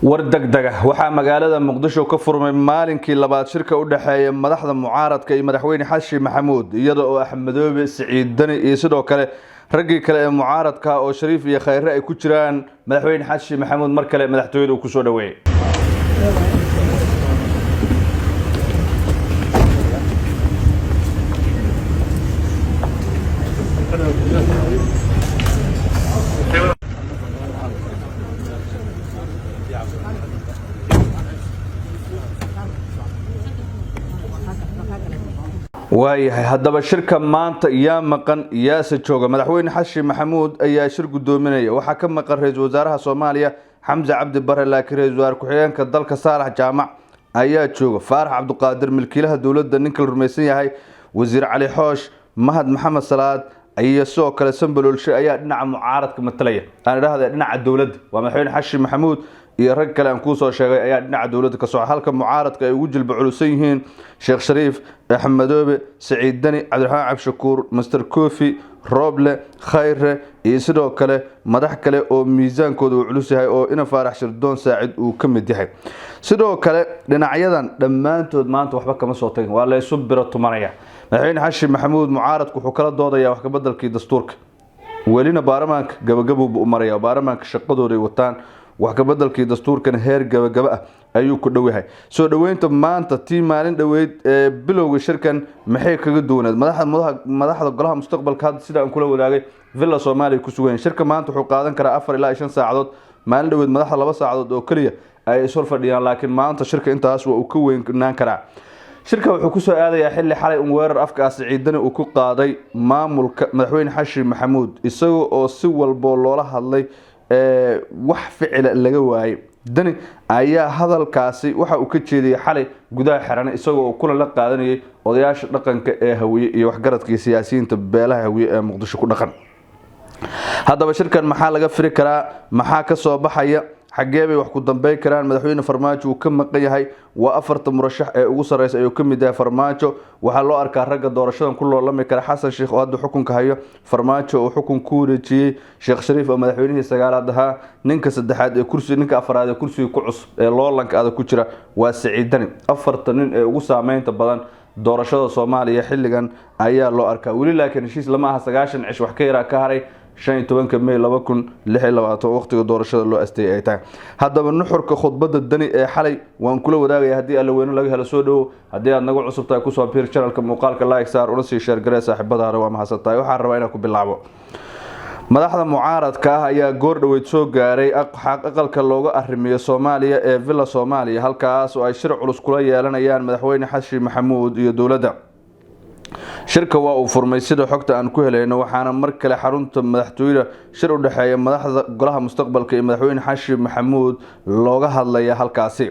War degdega waxaa magaalada Muqdisho ka furmay maalinkii labaad shirka u dhexeeya madaxda mucaaradka iyo madaxweyne Xasan Maxamuud, iyada oo Axmedoobe, Siciid Dani iyo sidoo kale raggii kale ee mucaaradka oo Shariif iyo Khayre ay ku jiraan madaxweyne Xasan Maxamuud mar kale madaxtooyada uu ku soo dhaweeyay. Waayahay, haddaba shirka maanta yaa maqan, yaase jooga? Madaxweyne Xasan Maxamuud ayaa shir guddoominaya. Waxaa ka maqan ra-iisul wasaaraha Soomaaliya Xamse Cabdi Bare, laakiin ra-isul wasaare ku-xigeenka dalka Saalax Jaamac ayaa jooga. Faarax Cabduqaadir, milkiilaha dowladda ninka la rumaysan yahay, wasiir Cali Xoosh, Mahad Maxamed Salaad iyo sidoo kale Sambaloolshe ayaa dhinaca mucaaradka matalaya. Aan idhaahda dhinaca dowladda waa madaxweyne Xasan Maxamuud iyo rag kale aan kuusoo sheegay ayaa dhinaca dowladda ka soca, halka mucaaradka ay ugu jilba culusan yihiin Sheekh Shariif, Axmedoobe, Saciid Dani, Cabdiraxmaan Cabshakuur, Master Kofi, Rooble, Khayre iyo sidoo kale madax kale oo miisaankooda uu culus yahay oo Ina Faarax Shirdoon Saacid uu ka mid yahay. Sidoo kale dhinacyadan dhammaantood maanta waxba kama soo tagin, waa laysu biro tumanaya. Madaxweyne Xasan Maxamuud mucaaradku wuxuu kala doodayaa wax kabeddelkii dastuurka. Welina baarlamaanka gabagabuuba u maraya, baarlamaanka shaqadooday wataan, wax kabeddelkii dastuurkana heer gabagaba ah ayuu ku dhow yahay. Soo dhoweynta maanta tii maalin dhoweyd ee bilowga shirkan maxay kaga duwaneed? Madaxda golaha mustaqbalka hadda sida aan kula wadaagay Villa Soomaaliya ku sugan. Shirka maanta wuxuu qaadan karaa 4 ilaa 5 saacadood. Maalin dhoweyd madaxda 2 saacadood oo keliya ay ishor fadhiyaan, laakiin maanta shirka intaas waa uu ka weynaan karaa. Shirka wuxuu kusoo aadayaa xilli xalay un weerar afkaasi ciidani uu ku qaaday maamulka madaxweyne Xasan Maxamuud, isaga oo si walboo loola hadlay wax ficila laga waayay. Dani ayaa hadalkaasi waxa uu ka jeediyey xalay gudaha xiran, isagoo uu kulan la qaadanayay odayaasha dhaqanka ee Hawiye iyo waxgaradkii siyaasiyiinta beelaha Hawiye ee Muqdisho ku dhaqan. Haddaba shirkan maxaa laga firi karaa? Maxaa ka soo baxaya? Xaggee bay wax ku dambeyn karaan? Madaxweyne Farmaajo uu ka maqan yahay. Waa afarta murashax ee ugu sarreysa ayuu ka mid yahay Farmaajo. Waxaa loo arkaa ragga doorashadan ku loolami kara Xasan Sheikh oo hadda xukunka hayo, Farmaajo oo xukun ku wareejiyey, Sheekh Shariif oo madaxweynihii sagaalaad ahaa, ninka saddexaad ee kursi, ninka afraad ee kursiga ku cusub ee loolanka adag ku jira waa Siciid Dani. Afarta nin ee ugu saameynta badan doorashada Soomaaliya xilligan ayaa loo arkaa. Weli laakiin heshiis lama aha. 90 cish wax ka yaraa ka haray 15-ka May 2026, waqtiga doorashada loo asteeyay ay tahay. Haddaba nuxurka khudbadda Dani ee xalay waan kula wadaagaya haddii Alla weyno laga helo. Soo dhowo haddii aad nagu cusub tahay, kusoo biir channelka, muuqaalka like saar, una sii share garee saaxiibada hore. Waa mahadsan tahay. Waxaan rabaa inaan ku bilaabo, madaxda mucaaradka ah ayaa goor dhoweyd soo gaaray aqalka looga arrimiyo Soomaaliya ee Villa Soomaaliya, halkaas oo ay shir culus kula yeelanayaan madaxweyne Xasan Maxamuud iyo dowladda. Shirka waa uu furmay sida xogta aan ku helayno, waxaana mar kale xarunta madaxtooyada shir u dhexeeya madaxda golaha mustaqbalka iyo madaxweyne Xasan Maxamuud looga hadlaya halkaasi.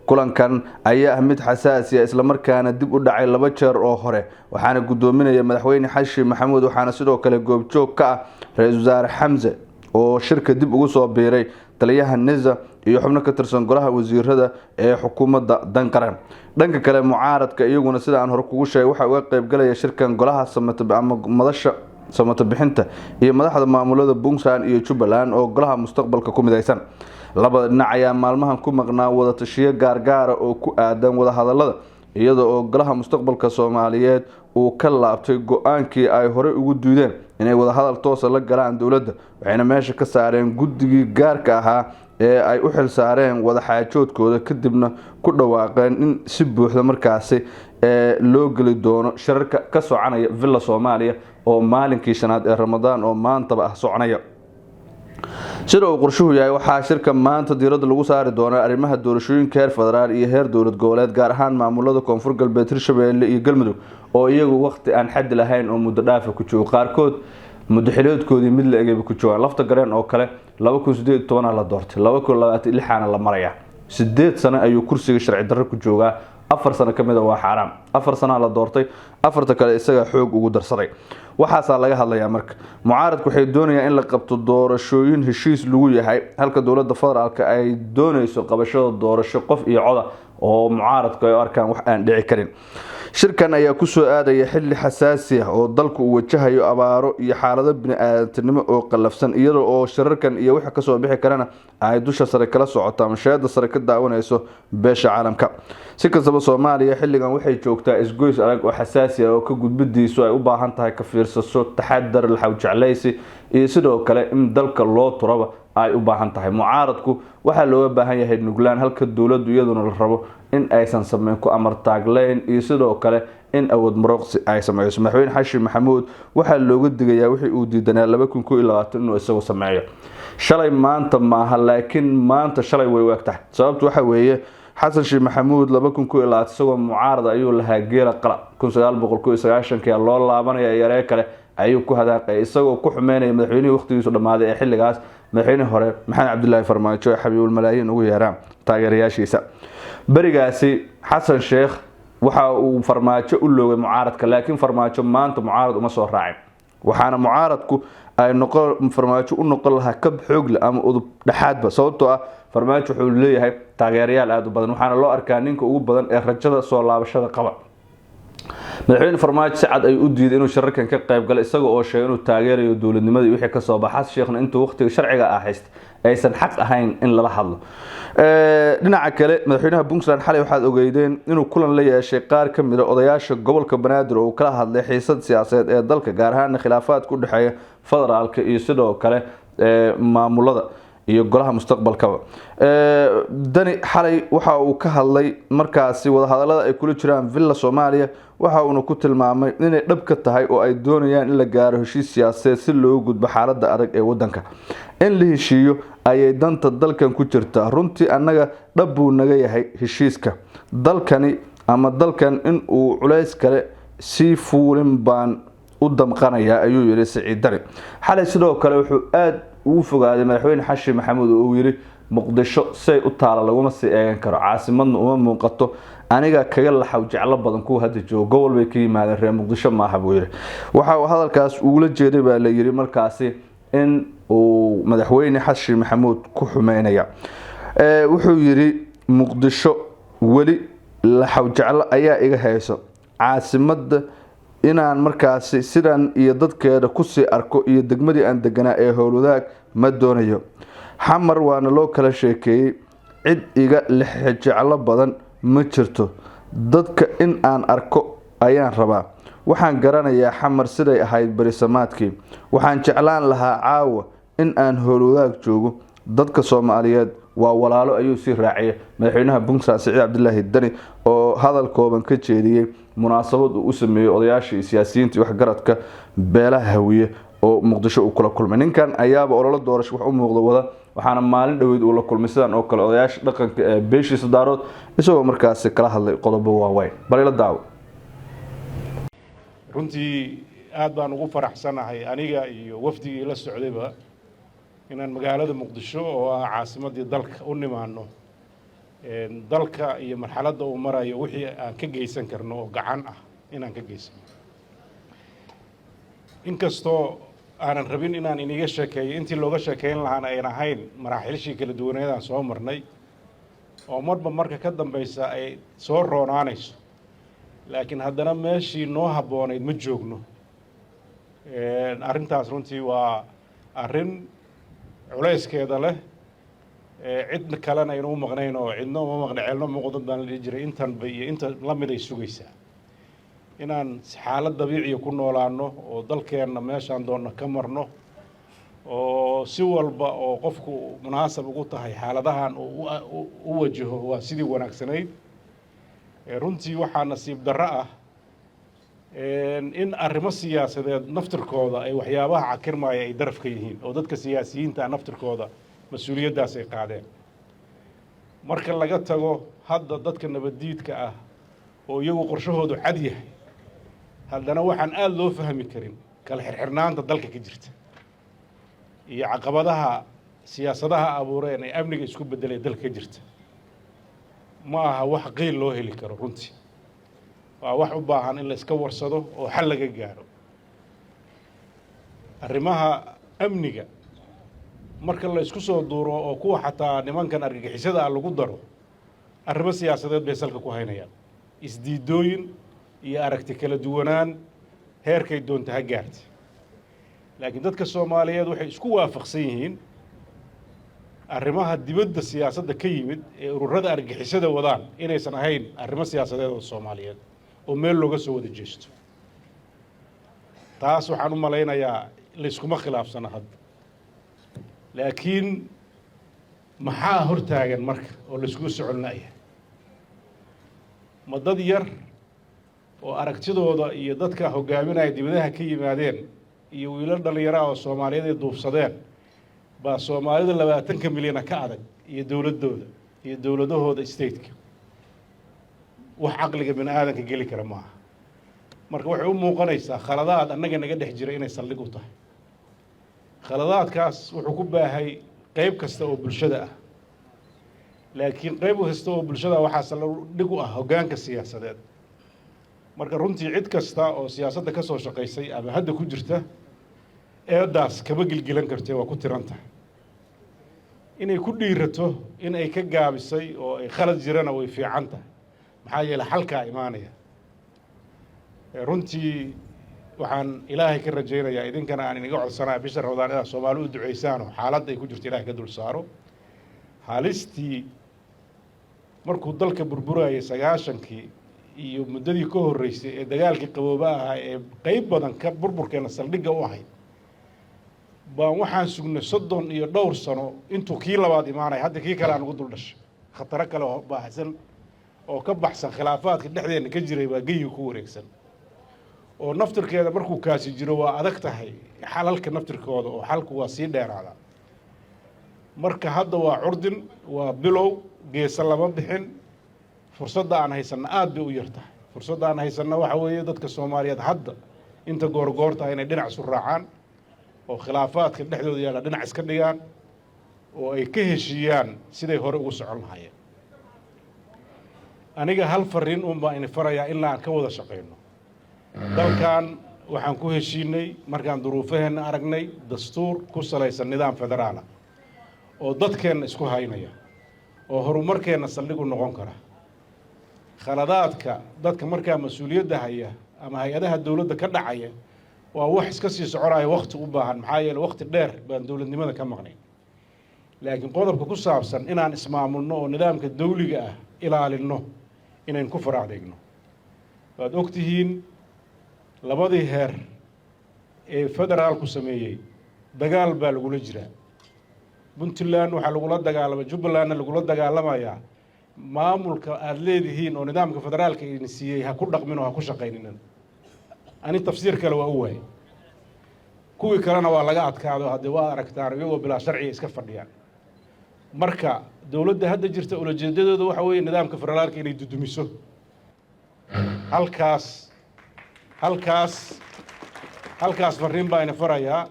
Kulankan ayaa ah mid xasaasi ah, islamarkaana dib u dhacay laba jeer oo hore, waxaana guddoominaya madaxweyne Xasan Maxamuud. Waxaana sidoo kale goobjoog ka ah ra-iisul wasaare Xamse oo shirka dib ugu soo biiray, taliyaha NISA iyo xubno ka tirsan golaha wasiirada ee xukuumadda Danqaran. Dhanka kale mucaaradka iyaguna, sida aan hore kugu sheegay, waxaa uga qaybgalaya shirkan golaha ama madasha samato bixinta iyo madaxda maamulada Puntland iyo Jubbaland oo golaha mustaqbalka ku midaysan. Labada dhinac ayaa maalmahan ku maqnaa wada tashiyo gaargaara oo ku aadan wadahadalada, iyada oo golaha mustaqbalka Soomaaliyeed uu ka laabtay go-aankii ay horey ugu duudeen inay wadahadal toosa la galaan dowladda, waxayna meesha ka saareen guddigii gaarka ahaa ee ay u xil saareen wadaxaajoodkooda, kadibna ku dhawaaqeen in si buuxda markaasi ee loo geli doono shirarka ka soconaya Villa Soomaaliya oo maalinkii shanaad ee Ramadaan oo maantaba ah soconaya. Sida uu qorshuhu yahay, waxaa shirka maanta diiradda lagu saari doonaa arrimaha doorashooyinka heer federaal iyo heer dowlad goboleed, gaar ahaan maamulada Koonfur Galbeed, Hirshabeelle iyo Galmudug oo iyagu waqti aan xaddi lahayn oo muddo dhaafa ku joogo, qaarkood muddo xileedkoodii mid la egayba ku joogaan. Lafta Gareen oo kale 2018 la doortay, 2026aana la marayaa. 8 sano ayuu kursiga sharci darro ku joogaa, 4 sano ka mid a waa xaaraam. 4 sanaa la doortay, afarta kale isagaa xoog ugu darsaday. Waxaasaa laga hadlayaa. Marka mucaaradku waxay doonayaan in la qabto doorashooyin heshiis lagu yahay, halka dowladda federaalka ay doonayso qabashada doorasho qof iyo coda oo mucaaradku ay u arkaan wax aan dhici karin. Shirkan ayaa kusoo aadaya xilli xasaasi ah oo dalku uu wajahayo abaaro iyo xaalado bini-aadantinimo oo qallafsan, iyada oo shirarkan iyo wixii kasoo bixi karana ay dusha sare kala socoto ama sheeda sare ka daawanayso beesha caalamka. Si kastaba, Soomaaliya xilligan waxay joogtaa isgoys adag oo xasaasi ah oo ka gudbidiisu ay u baahan tahay ka fiirsaso, taxadar, laxaw jeclaysi iyo sidoo kale in dalka loo turaba ay u baahan tahay. Mucaaradku waxaa looga baahan yahay nuglaan, halka dowladdu iyaduna la rabo in aysan sameyn ku amar taagleyn iyo sidoo kale in awood marooqsi ay sameyso. Madaxweyne Xashin Maxamuud waxaa looga digayaa wixii uu diidanaa 2021 inuu isagu sameeyo. Shalay maanta maaha, laakiin maanta shalay way u eg tahay. Sababtu waxa weeye, Xasan Sheekh Maxamuud 2021 isagoo mucaarad ayuu lahaa geela qala, 1991 loo laabanaya, yaree kale ayuu ku hadaaqaya, isagoo ku xumeynaya madaxweynihii waqtigiisu dhammaaday ee xilligaas, madaxweyne hore Maxamed Cabdilaahi Farmaajo ee xabiibul malaayiin ugu yeeraan taageerayaashiisa. Berigaasi Xasan Sheekh waxa uu Farmaajo u loogay mucaaradka, laakiin Farmaajo maanta mucaarad uma soo raacin. Waxaana mucaaradku ay noqon Farmaajo u noqon lahaa kab xoogle ama udub dhexaadba, sababtoo ah Farmaajo wuxuu leeyahay taageerayaal aada u badan, waxaana loo arkaa ninka ugu badan ee rajada soo laabashada qaba. Madaxweyne Farmaajo si cad ayuu u diiday inuu shirarkan ka qayb galay, isaga oo sheegay inuu taageerayo dowladnimadii wixii kasoo baxa. Xasan Sheekhna intuu waqtiga sharciga ah hayst aysan xaq ahayn in lala hadlo. Dhinaca kale, madaxweynaha Puntland xalay waxaad ogeydeen inuu kulan la yeeshay qaar ka mid a odayaasha gobolka Banaadir oo uu kala hadlay xiisad siyaasadeed ee dalka, gaar ahaan khilaafaadka u dhexeeya federaalka iyo sidoo kale maamulada iyo golaha mustaqbalkaba. Dani xalay waxa uu ka hadlay markaasi wadahadalada ay kula jiraan Villa Soomaaliya, waxa uuna ku tilmaamay inay dhab ka tahay oo ay doonayaan in la gaaro heshiis siyaasadeed si loogu gudbo xaaladda adag ee wadanka. In la heshiiyo ayay danta dalkan ku jirtaa. Runtii annaga dhab buu naga yahay heshiiska dalkani ama dalkan in uu culays kale sii fuulin baan u damqanayaa, ayuu yihi Siciid Dani xalay. Sidoo kale wuxuu aada ugu fogaaday madaxweyne Xashin Maxamuud oo uu yidhi Muqdisho say u taala laguma sii eegan karo, caasimadna uma muuqato, aniga kaga laxaw jeclo badan kuwa hadda joogo, gobol bay ka yimaadeen, reer Muqdisho maaha, buu yidhi. Waxa uu hadalkaas ugula jeeday baa la yidhi markaasi in uu madaxweyne Xashin Maxamuud ku xumeynaya. Wuxuu yidhi Muqdisho weli laxaw jeclo ayaa iga hayso, caasimada inaan markaasi sidan iyo dadkeeda kusii arko iyo degmadii aan deganaa ee Howlwadaag ma doonayo. Xamar waana loo kala sheekeeyey, cid iga lexjeclo badan ma jirto, dadka in aan arko ayaan rabaa. Waxaan garanayaa Xamar siday ahayd berisamaadkii. Waxaan jeclaan lahaa caawa in aan Howlwadaag joogo. Dadka Soomaaliyeed waa walaalo, ayuu sii raaciyay madaxweynaha Puntland Siciid Cabdilaahi Dani oo hadal kooban ka jeediyey munaasabad uu u sameeyey odayaasha iyo siyaasiyiinta iyo waxgaradka beelaha Hawiye oo Muqdisho uu kula kulmay. Ninkan ayaaba ololo doorasho wax u muuqda wada, waxaana maalin dhoweyd uu la kulmay sidan oo kale odayaasha dhaqanka ee beeshiisa Daarood, isagoo markaasi kala hadlay qodobo waaweyn. Bal ila daawo. Runtii aad baan ugu faraxsanahay aniga iyo wafdigii la socdayba inaan magaalada Muqdisho oo ah caasimaddii dalka u nimaano, dalka iyo marxaladda uu marayo wixii aan ka geysan karno oo gacan ah inaan ka geysano. Inkastoo aanan rabin inaan iniga sheekeeyo intii looga sheekeyn lahaana ayn ahayn maraaxiilshii kala duwaneedaan soo marnay oo marba marka ka dambeysa ay soo roonaanayso, laakiin haddana meeshii noo habboonayd ma joogno. Arrintaas runtii waa arrin culayskeeda leh, cid kalena aynu u maqnayn oo cidno uma maqna, ceelno muuqdad baan la dhihi jiray. Intanba iyo inta la mid ay sugaysaa inaan xaalad dabiiciya ku noolaano oo dalkeenna meeshaan doonno ka marno oo si walba oo qofku munaasab ugu tahay xaaladahan uu u wajaho waa sidii wanaagsanayd. Runtii waxaa nasiib darro ah in arrimo siyaasadeed naftirkooda ay waxyaabaha cakirmaya ay daraf ka yihiin oo dadka siyaasiyiinta ah naftirkooda mas-uuliyaddaas ay qaadeen. Marka laga tago hadda dadka nabaddiidka ah oo iyagu qorshahoodu cad yahay, haddana waxaan aada loo fahmi karin kala xirxirnaanta dalka ka jirta iyo caqabadaha siyaasadaha abuureen ee amniga isku beddelay dalka ka jirta. Ma aha wax qiil loo heli karo, runtii waa wax u baahan in la iska warsado oo xal laga gaaro. Arrimaha amniga marka la isku soo duuro oo kuwa xataa nimankan argagixisada ah lagu daro, arrimo siyaasadeed bay salka ku haynayaan, isdiidooyin Iyo aragti kala duwanaan heerkay doonta ha gaarta, laakiin dadka Soomaaliyeed waxay isku waafaqsan yihiin arrimaha dibadda siyaasadda ka yimid ee ururada argixisada wadaan inaysan ahayn arrimo siyaasadeed oo Soomaaliyeed oo meel looga soo wada jeesto. Taas waxaan u malaynayaa layskuma khilaafsano hadda. Laakiin maxaa hortaagan marka oo layskugu socon la'yahay? Ma dad yar oo aragtidooda iyo dadka hoggaaminaya dibadaha ka yimaadeen iyo wiilal dhallinyaraha oo Soomaaliyeed ay duufsadeen baa Soomaalida 20-ka milyana ka adag iyo dowladdooda iyo dowladahooda stateka? Wax caqliga bini aadanka geli kara maaha. Marka waxay u muuqanaysaa khaladaad annaga naga dhex jira inay saldhig u tahay. Khaladaadkaas wuxuu ku baahay qeyb kasta oo bulshada ah, laakiin qeyb kasta oo bulshada waxaa saldhig u ah hoggaanka siyaasadeed. Marka runtii cid kasta oo siyaasadda ka soo shaqaysay ama hadda ku jirta eedaas kama gilgilan kartee, waa ku tiran tahay inay ku dhiirato in ay ka gaabisay oo ay khalad jirana. Way fiican tahay, maxaa yeeley xalkaa imaanaya. Runtii waxaan Ilaahay ka rajaynayaa, idinkana aan inaga codsanaya, bisha Ramadaan inaad Soomaali u duceysaanoo xaaladda ay ku jirto Ilahay ka dul saaro. Halistii markuu dalka burburayay 90-kii iyo muddadii ka horreysay ee dagaalkii qabooba ahaa ee qeyb badan ka burburkeena saldhigga u ahayd baan waxaan sugnay 30 iyo dhowr sano intuu kii labaad imaanaya. Hadda kii kale aan ugu dul dhashay, khataro kale oo baahsan oo ka baxsan khilaafaadka dhexdeenna ka jiray baa geyiga ku wareegsan, oo naftirkeeda markuu kaasi jiro waa adag tahay xalalka naftirkooda, oo xalku waa sii dheeraadaa. Marka hadda waa curdin, waa bilow, geesa lama bixin. Fursadda aan haysanna aada bay u yar tahay. Fursadda aan haysanna waxa weeye dadka Soomaaliyeed hadda inta goorgoorta inay dhinac isu raacaan oo khilaafaadka dhexdooda yaalla dhinac iska dhigaan oo ay ka heshiiyaan siday hore ugu socon lahaayeen. Aniga hal fariin un baa ini farayaa: ilaa aan ka wada shaqayno dalkan. Waxaan ku heshiinay markaan duruufaheenna aragnay dastuur ku salaysan nidaam federaala oo dadkeenna isku haynaya oo horumarkeenna saldhig u noqon kara. Khaladaadka dadka markaa mas-uuliyadda haya ama hay-adaha dowladda ka dhacaya waa wax iska sii soconaya, wakti u baahan, maxaa yeele wakti dheer baan dowladnimada ka maqnay. Laakiin qodobka ku saabsan inaan ismaamulno oo nidaamka dawliga ah ilaalinno, inayn ku fara adeegno, waad og tihiin labadii heer ee federaalku sameeyey dagaal baa lagula jiraa. Puntland waxaa lagula dagaalamay, Jubbalandna lagula dagaalamayaa maamulka aada leedihiin oo nidaamka federaalka idin siiyey ha ku dhaqmin oo ha ku shaqayninin. Ani tafsiir kale waa u waayay. Kuwii kalena waa laga adkaado, haddee waa aragtaan iyagoo bilaa sharciga iska fadhiyaan. Marka dowladda hadda jirta ulajeedadooda waxa weeye nidaamka federaalka inay dudumiso. Halkaas farriin baa ina farayaa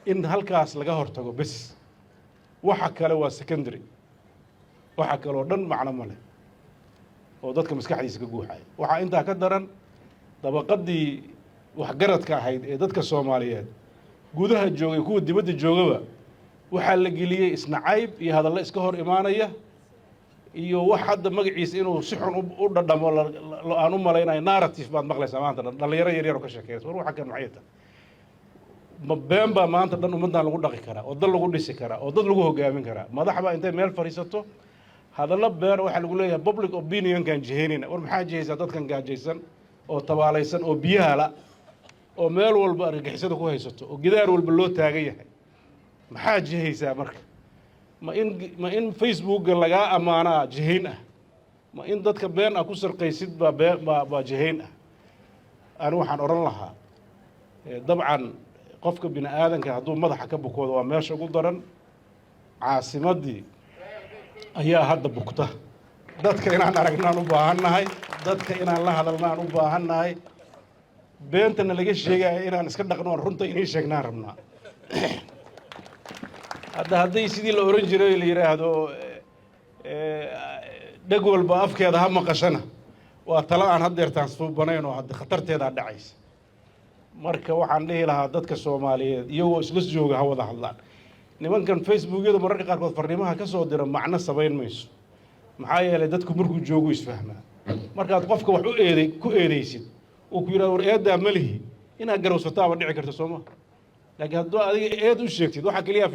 in halkaas laga hortago bes. Waxa kale waa secondary, waxa kale oo dhan macno ma leh oo dadka maskaxdiisa ka guuxaya. Waxaa intaa ka daran dabaqaddii waxgaradka ahayd ee dadka Soomaaliyeed gudaha joogay, kuwa dibadda joogaba, waxaa la geliyey isnacayb iyo hadallo iska hor imaanaya iyo wax hadda magaciisa inuu si xun u dhadhamo aan u malaynayo. Narrative baad maqlaysaa maanta dhan, dhalinyaro yar yar oo ka sheekeynaysa. War waxa kan maxay tahay? Ma been baa maanta dhan ummaddan lagu dhaqi karaa oo dal lagu dhisi karaa oo dad lagu hogaamin karaa? Madax baa intay meel fadhiisato hadallo been waxaa lagu leeyahay public opinionkan jihaynayna. War maxaa jihaysaa dadkan gaajaysan oo tabaalaysan oo biyaha la oo meel walba argagixisada ku haysato oo gidaar walba loo taagan yahay? Maxaa jihaysaa marka? Ma in Facebooka lagaa ammaanaa jihayn ah? Ma in dadka been ah ku sarqaysid baa been baa jihayn ah? Ani waxaan odhan lahaa, dabcan qofka bini aadanka hadduu madaxa ka bukoodo waa meesha ugu daran. Caasimaddii ayaa hadda bukta. Dadka inaan aragnaan u baahannahay, dadka inaan la hadalnaan u baahannahay. Beentana laga sheegaya inaan iska dhaqno oon runta inay sheegnaan rabnaa. Hadda hadday sidii la oran jiray la yidhaahdo dheg walba afkeeda ha maqashana, waa talo aan haddeertaan suubanayn oo hadda khatarteedaa dhacaysa. Marka waxaan dhihi lahaa dadka Soomaaliyeed iyagoo isla jooga ha wada hadlaan. Nimankan Facebookyada mararka qaarkood farriimaha ka soo dira macno samayn mayso, maxaa yeelay dadku markuu joogu isfahmaa. Markaad qofka wax u eeday ku eedeysid Uu ku yidhahdo war eeddaa ma lihi, inaad garowsataaba dhici karta, soo ma? Laakiin hadduu adiga eed u sheegtid, waxaa keliya